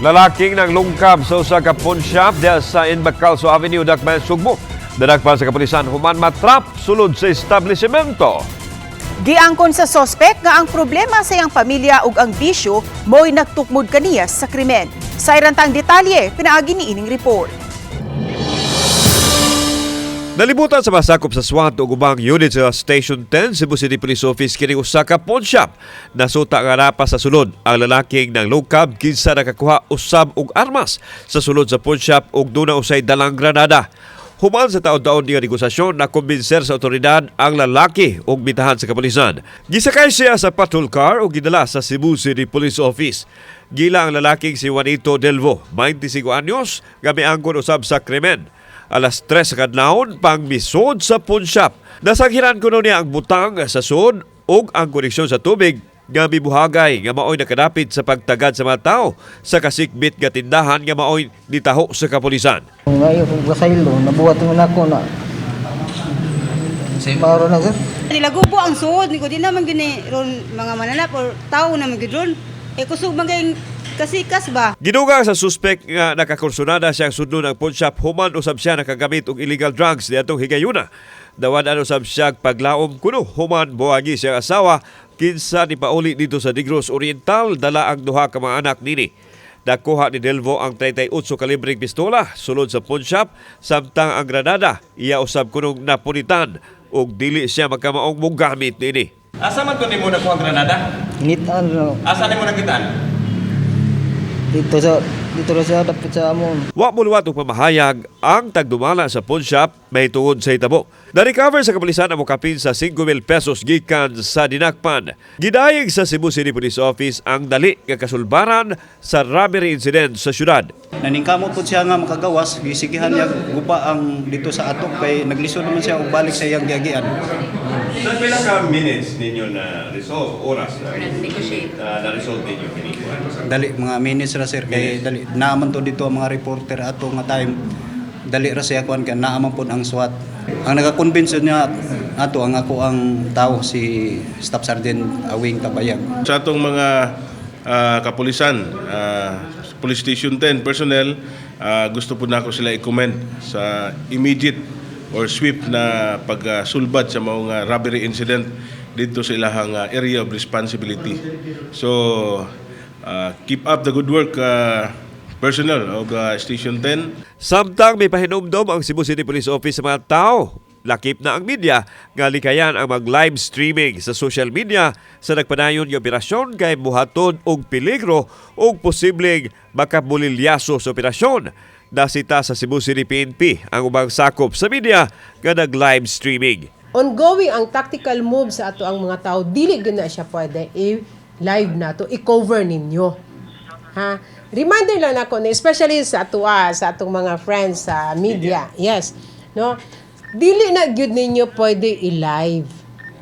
Lalaking nanglungkab sa usa ka pawn shop diha sa Inbacalso Avenue, Dakbayan, Sugbo. Nadakpan sa kapulisan human matrap sulod sa establishmento. Giangkon sa sospek nga ang problema sa iyang pamilya ug ang bisyo mo'y nagtukmod kaniya sa krimen. Sa irantang detalye, pinaagi ni ining report. Nalibutan sa masakop sa SWAT ug ubang unit sa Station 10, Cebu City Police Office, kini usa ka pawn shop. Nasuta nga naa pa sa sulod ang lalaking nanglungkab, kinsa nakakuha usab og armas sa sulod sa pawn shop ug duna usay dalang granada. Human sa taon-taon nga negosasyon, nakumbinser sa otoridad ang lalaki ug bitahan sa kapulisan. Gisakay siya sa patrol car ug gidala sa Cebu City Police Office. Gila ang lalaking si Juanito Delvo, 25 anyos, nga miangkon usab sa krimen. Alas 3 sa kadlawon pang misud sa pawn shop. Nasanghiran kuno niya ang butang sa sud ug ang koneksyon sa tubig nga mibuhagay nga maoy nakadapit sa pagtagad sa mga tao sa kasikbit nga tindahan nga maoy nitaho sa kapulisan. Ngayon, kung kasaylo, nabuhat mo na ako na. Maro na, sir. Nilagubo ang suod ni ko, di naman gini ron mga mananap or tao naman gid ron. Eh kusog man kayong kasikas ba? Gidugang sa suspect nga nakakursunada siyang sudlon ang pawn shop human usab siya nakagamit og illegal drugs niadtong higayuna. Nawad-an usab siya paglaom kuno human buwagi siyang asawa, kinsa ni pauli dito sa Negros Oriental dala ang duha ka mga anak nini. Nakuha ni Delvo ang 38 kalibreng pistola sulod sa pawn shop, samtang ang granada iya usab kunong napunitan ug dili siya magkamaong mogamit niini. Asa man to nimo nakuha ang granada? Initan no. Asa nimo nakitaan? Dito ra sa dapat sa amon. Wa moluwat og pamahayag ang tagdumala sa pawn shop mahitungod sa hitabo. Na-recover sa kapulisan ang mokapin sa 5,000 pesos gikan sa dinakpan. Gidayeg sa Cebu City Police Office ang dali nga kasulbaran sa robbery incident sa syudad. Naningkamot po siya nga makagawas, gisigihan niya guba ang dito sa atok kay naglisod naman siya og balik sa iyang giagian. So pila ka minutes ninyo na resolve, oras na na resolve ninyo kini? Dali mga minutes ra, sir, kay dali naaman to dito ang mga reporter ato nga time. Dali ra siya kuan kay naaman pod ang SWAT. Ang nagakonvince niya ato ang ako ang tao, si Staff Sergeant Awing Tabayag. Sa atong mga kapulisan, Police Station 10 personnel, gusto po nako sila i-commend sa immediate or swift na pagsulbad sa mga robbery incident dito sa ilahang area of responsibility. So, keep up the good work, personnel of Station 10. Samtang may pahinumdom ang Cebu City Police Office sa mga tao, lakip na ang media, nga likayan ang mag-live streaming sa social media sa nagpadayon nga operasyon kay buhaton og peligro ug posibleng makabulilyaso sa operasyon. Nasita sa Cebu City PNP ang ubang sakop sa media nga nag-live streaming. Ongoing ang tactical move sa ato ang mga tao, dili gyud na siya pwede i-live nato, i-cover ninyo. Ha? Reminder lang ako, na especially sa ato, sa atong mga friends sa media. Yes. No? Dili na gyud ninyo pwede i-live.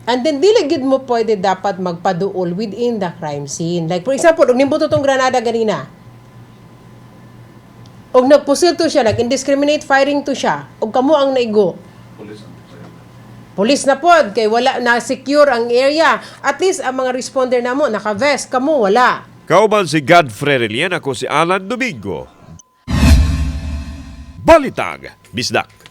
And then dili gyud mo pwede dapat magpaduol within the crime scene. Like for example, og nimbuto tong granada ganina. Og nagpusil to siya, nag-indiscriminate firing to siya, og kamo ang naigo. Police na pod kay wala na secure ang area. At least ang mga responder namo naka-vest, kamo wala. Kauban si Godfrey Relian, ako si Alan Domingo. Balitang Bisdak.